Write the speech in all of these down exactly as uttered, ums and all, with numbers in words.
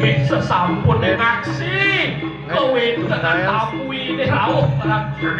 Nggih, sesampun ngaksi, kowe itu dengan tamu ini rauh, Prabu.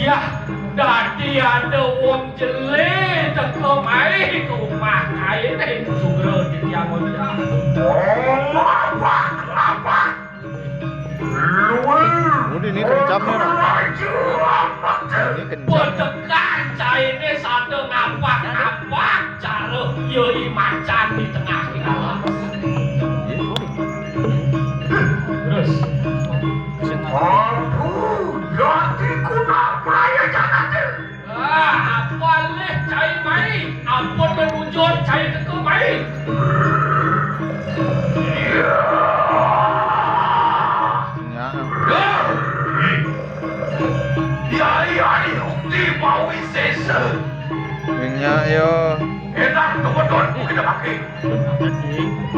Yah, dadi ada wong jelé teka mai ke omah kaé ning Sugra Ditya Moja. Oh, apa, apa? Budi, ini kencang nih, Ron. Ini kencang. Bedekan cainé sada ngapah-ngapah cara ya i macan di tengah alas. Terus. Aduh, yati kuna praya janate. Ah, apa lih cai mai? Ampun menunjuk cai teka mai. Ya. Ya, ya, ni ukti mau isesa. Nya, ya. Enak teman-teman kita pakai.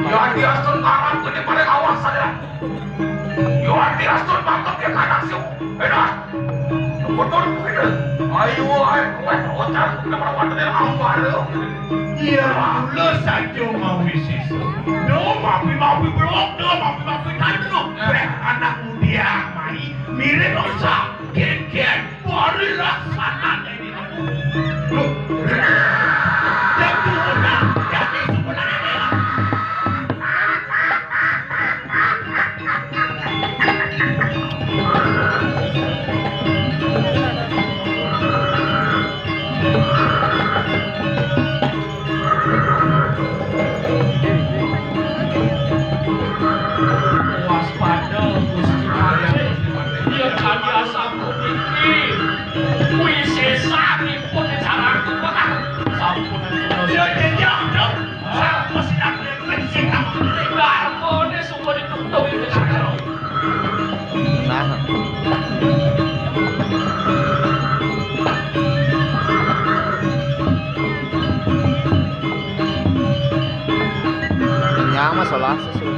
Ya, dia astun karang gede pada awas saja. Yo, ati astun batok ya kanak sih. Enak. Betul begitu. Ayo, ayo, kuat, otak, kita pada wadah yang ambar, yo. Iya, mula saja mau sisa. Do, mapi, mapi, blok, do, mapi, mapi, tanduk. Eh, anak muda, mai, mirip rusak, gen-gen. Mari laksana dene aku. Loh. Yang turun, yang itu benar. Waspada, Gusti Patih. Yen kalian sampun niki, wisesanipun dicarangku, Pak. Sampun. Ya, ya, ya, ya. Sampun siap, ya, siap. Garpone sumpun ditutup itu, Pak. Nah. Kenyang, Mas, olah susu.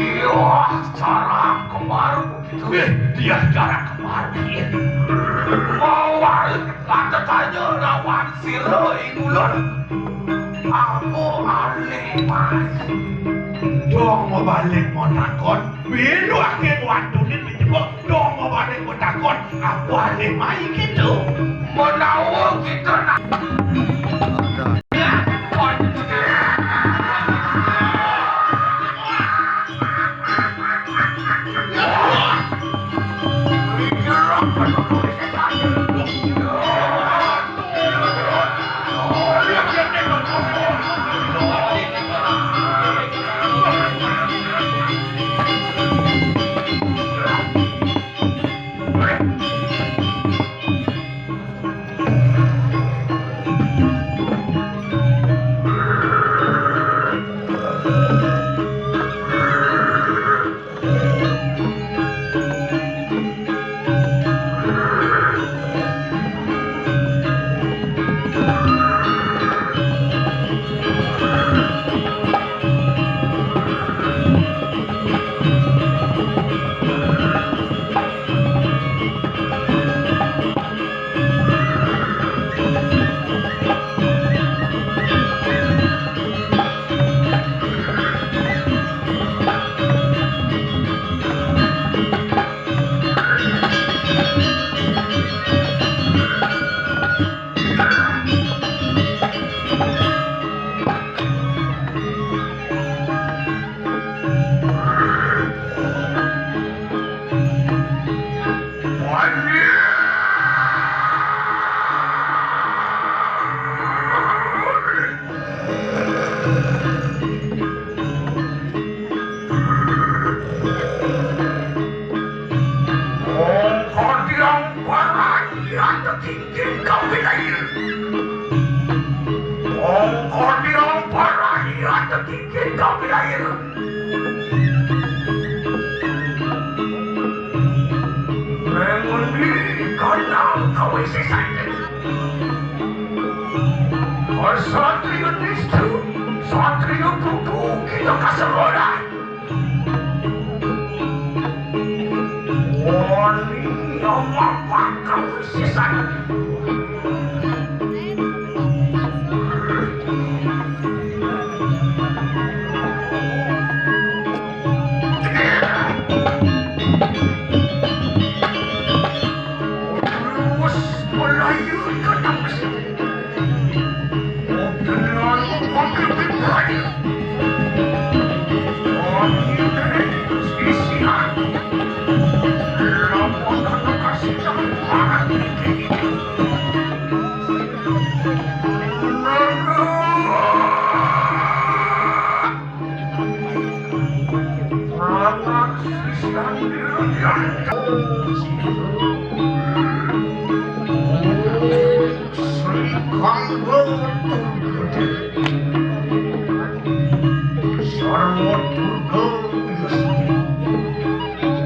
Iya, cara kembar begitu. Eh, dia cara kembar. Mau ada tanya lawan sira ing ulun. Aku alih mai. Dong mau balik mau takon. Bilu akeh wantune menjebok. Dong mau balik mau takon. Aku alih mai gitu. Menawa kita nak. Sisan. Terus melayur ke atas. Dengan memanggil pribadi. Kami dari sisi hati. Laporkan lokasi yang mana ini. Anak Sri Kanggo Tunggu Gedé. Sarwa Durga Yusni.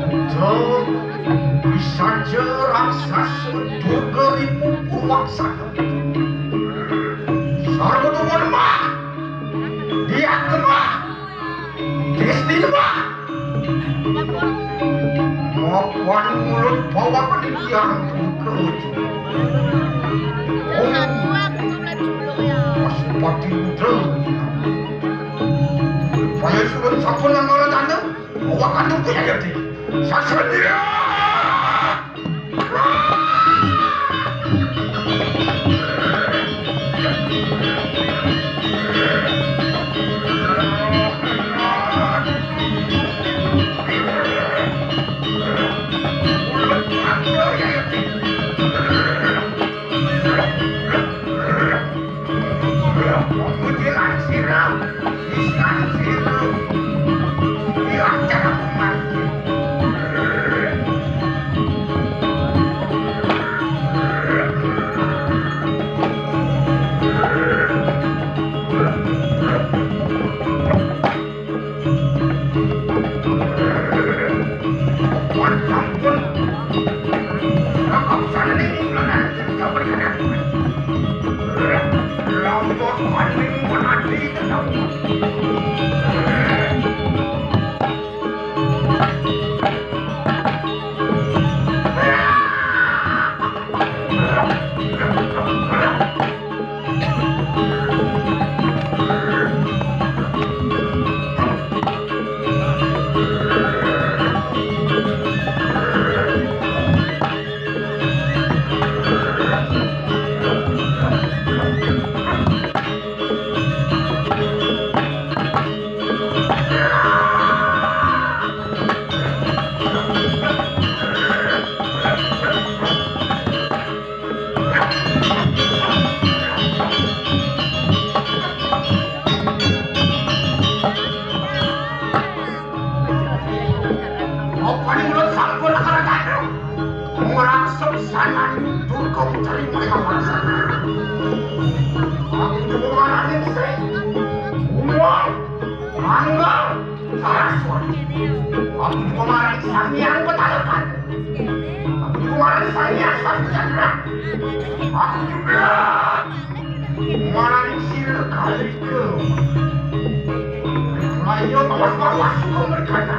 Untuk bisa raksasa Durga Rimu Purwaksana. Sarwa Durga Demah. Diak Demah. Desti Demah. Mapan mulut bawa pendidikan. Om Pasupati Putra. Saya sudah sampun nang marang tanda. Bawa kandung punya jadi. Sasria. Apa ning mulut sampun akal kacau? Ngurang sepsanan Durga Putri mereka merasa. Aku juga marani sih. Umur, mangga, saraswati. Aku juga marani sang yang betalakan. Aku juga marani sang yang sang punya terang. Aku juga marani sila kalika. Ayo, awas, awas, kau mereka.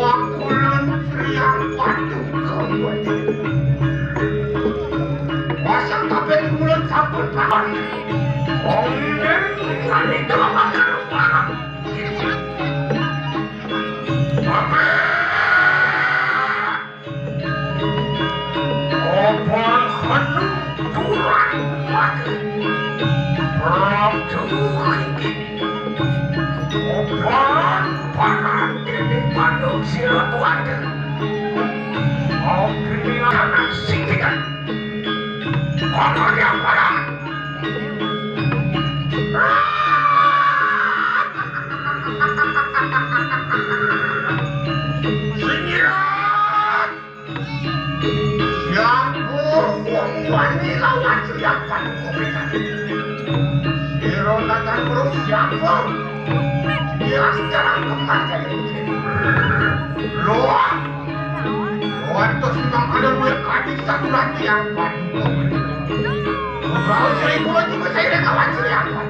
Wakulun Sri Ampadu Kawati. Wasang kabeh tumulun sampun kawan. Wong ning ngani kelawan karo parang. Kabeh. Apa kanu kurang mati? Prabu Ringgi. Paman yang paman. Sinyirat. Siapa wong wani lawan siapa? Sira natan terus siapa? Dia sekarang kemana? Loh. Waduh, si Mang Kadal gue kaji satu lagi yang waduh. Kau seribu lagi gue saya kawan siapa?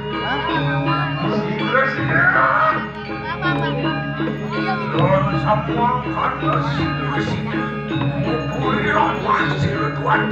Segera, segera. Don Samuang Kandas Musik. Mupuri Roma Silutuan.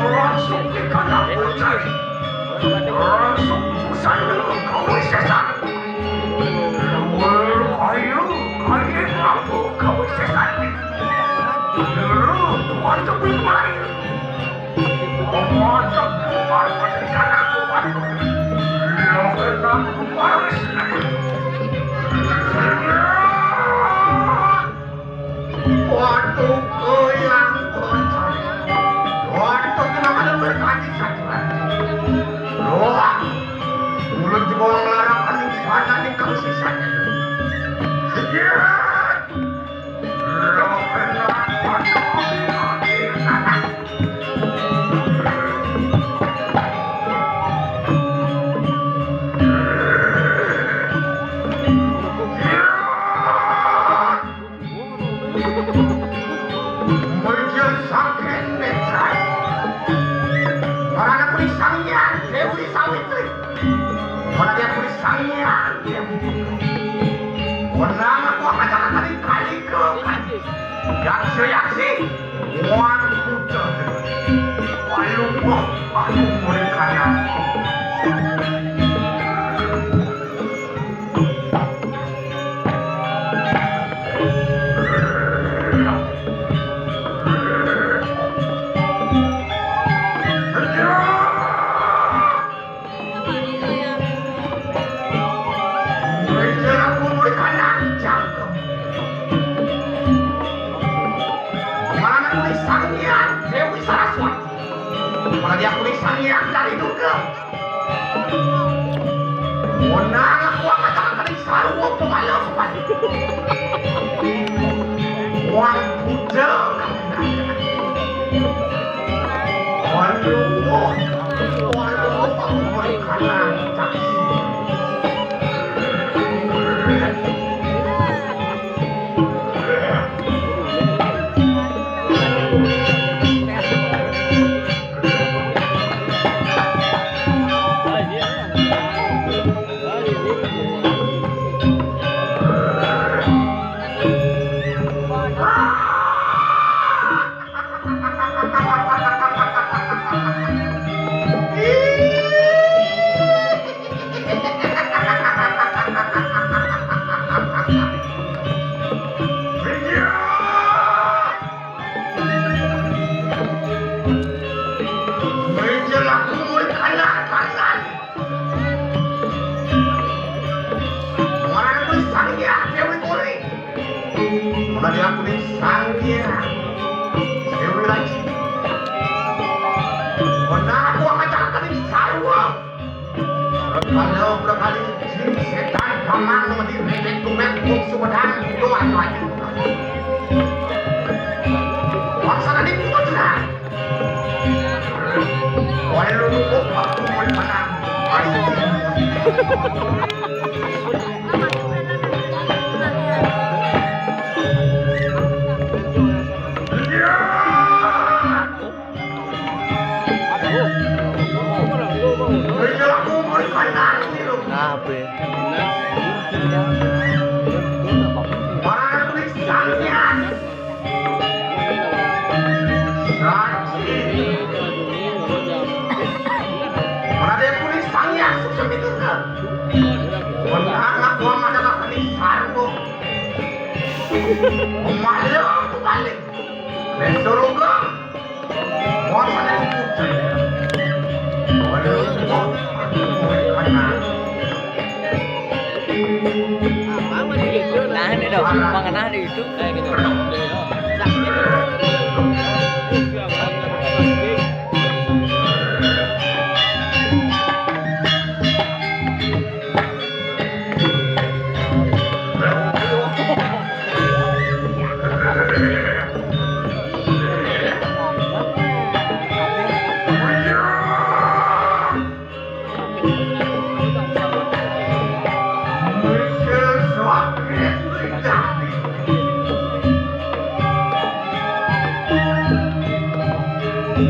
Langsung ke kandang bocah. Langsung pusat dulu kau sesak. Lalu ayo, ayo ngaku kau sesak. Dulu tuan tebing mulai. Pemocok keluar dari kandang bocah. Lo kena kuparis. Waduh, goyang bocah. Waduh, kenapa lu bertanding satu lagi? Wah, mulut juga orang larang kan sana nih kalau sisanya. Iya. Lo kenapa tuh? Iya. Meja saking Medan. Para anak kulit sangian, Dewi Sawitri. Para anak kulit sangian, Dewi. Menang aku akan kali kali ke kan. Yaksi, yaksi. Wan kucel. Walu, wah, aku murid kalian. Dari Durga. Monang aku angkat tangan sarwa pemalaman. Wang Buddha. Waduh, waduh, aku berkanan. Menjelaku murid anak kanan. Mana kulit sangya Dewi Kuri. Mana dia kulit sangya Dewi Raji. Mana aku akan cakap di sarwa. Kalau berkali jin setan paman mau direpet tumet kung sumedang doa doa. Maksana di putra. Walau lupa aku menang. Apa? Mana dia kulit sangya susah itu kan? Mana aku ada tak kulit sarung? Malu aku balik. Besok. Nah, ini dong, pangan di itu. Kayak gitu.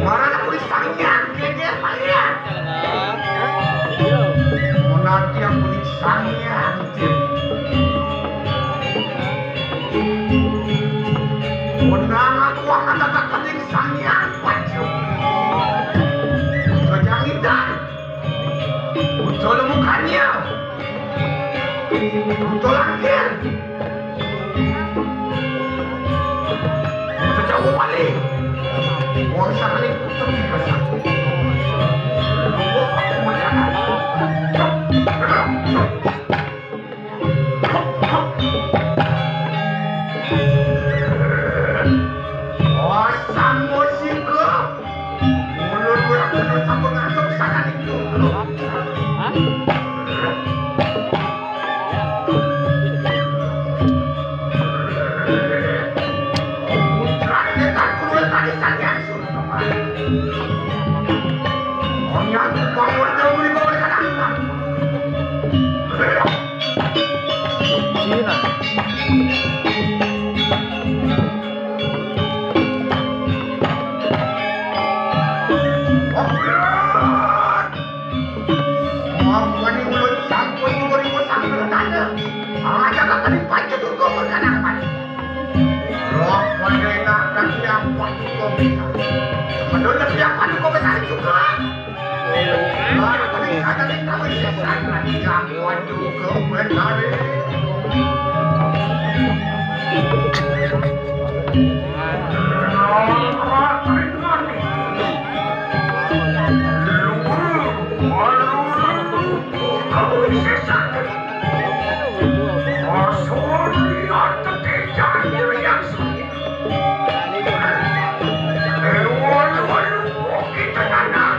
Marana kulit sangian, geger palian. Monang yang kulit sangian. Monang aku akan tatap kening sangian, pacu. Kejangitan. Ucul mukanya. Ucul akhir. Ucul jauh balik. Wong sakali putus biasa. Wong aku menjaga. Osang musiko. Mulut ora kudu sampun ngantuk sakali. Hah? Putrane tak kudu tadi saja. Cina. Mampuan mulut sampun dua ribu sampai tanda. Aja kakak dipacu turun ke anak. Roh pada enak dan siapa juga bisa. Menurut siapa juga bisa juga. Lalu bisa dari kami sesat dan siapa juga mencari. Kami sesat. Masuk lihat ketejangan yang sulit. Ewan-ewan kita tanah.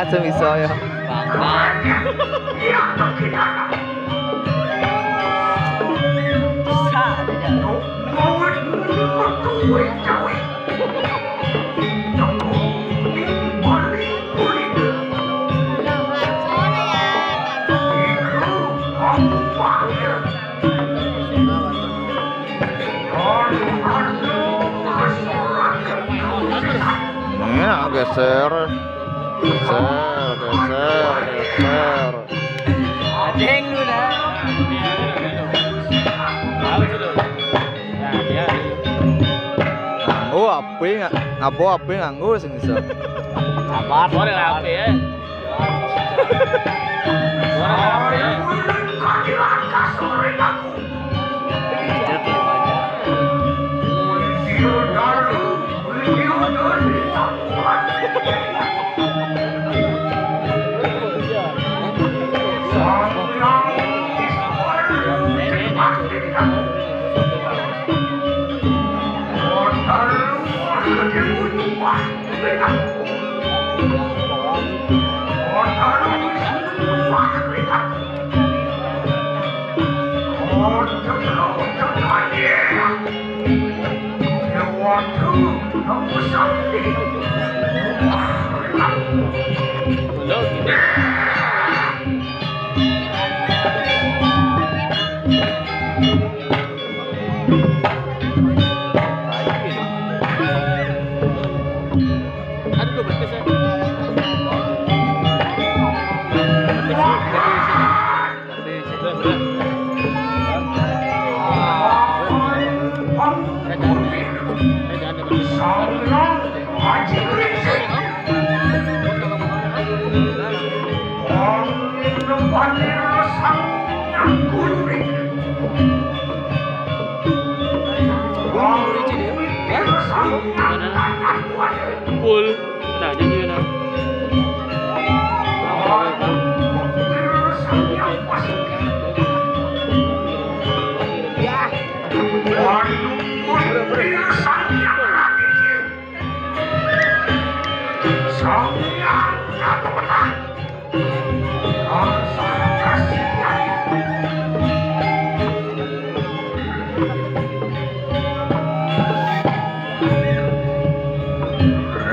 Semisal ya. Nah, geser. Geser, geser, geser. Adeng lu dah. Tahu sudah. Ya, ya. Nganggo api nggak? Ngabo api nganggo sing iso. Sabar. Boleh lah api ya. Boleh lah api ya. Full. Nah, jadi na.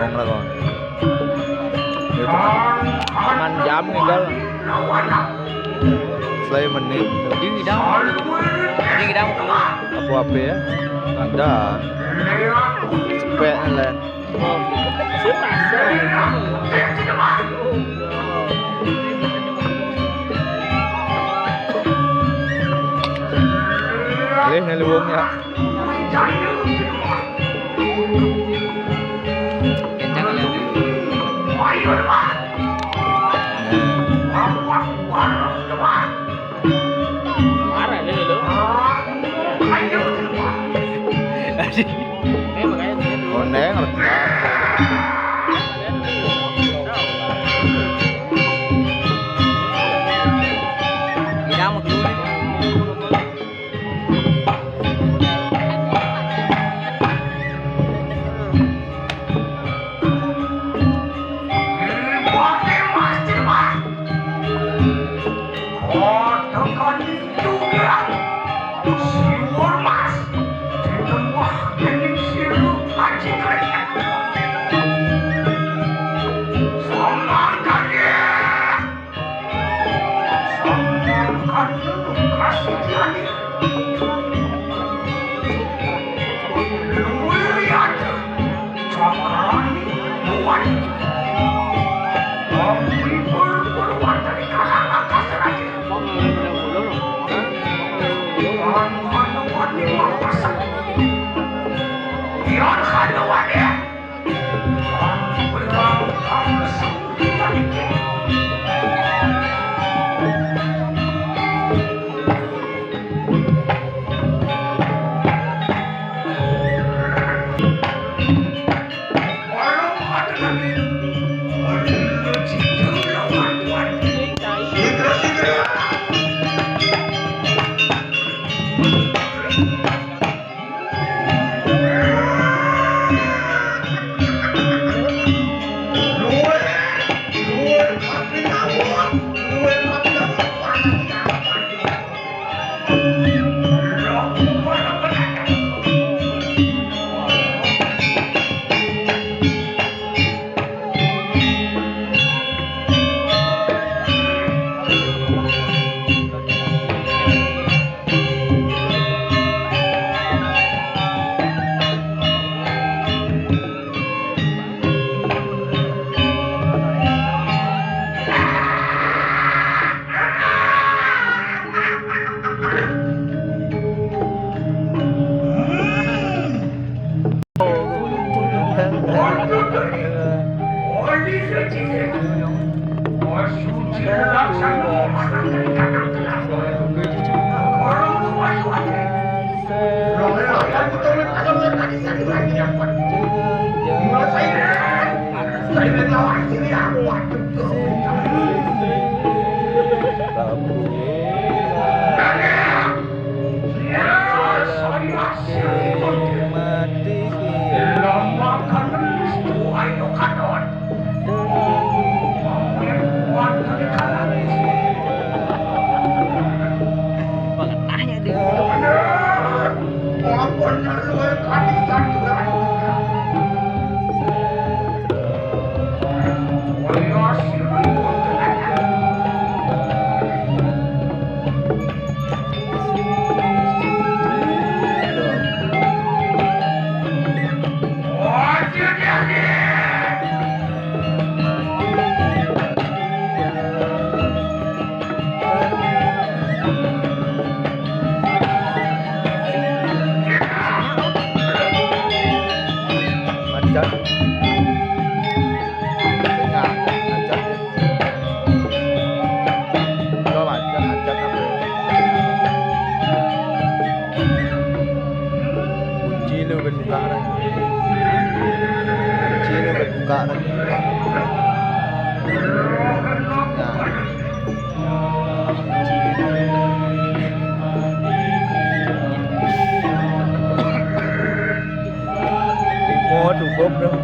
Ngomong lah, kawan. Itu aman jam tinggal. Selain menit. Di gidang. Di gidang keluar. Apa-apa ya? Ada. Cepet lah. Alih na luwung ya. Kencang ya. Marah dia dulu. Oneng. Tidak mau dulu. Prabu. Mati. Pengenahnya dia. Macet. Sing macet. Lo macet, macet apa? Kunci lu kan buka kan. Kunci lu kan buka kan. Nah. Limo cukup tuh.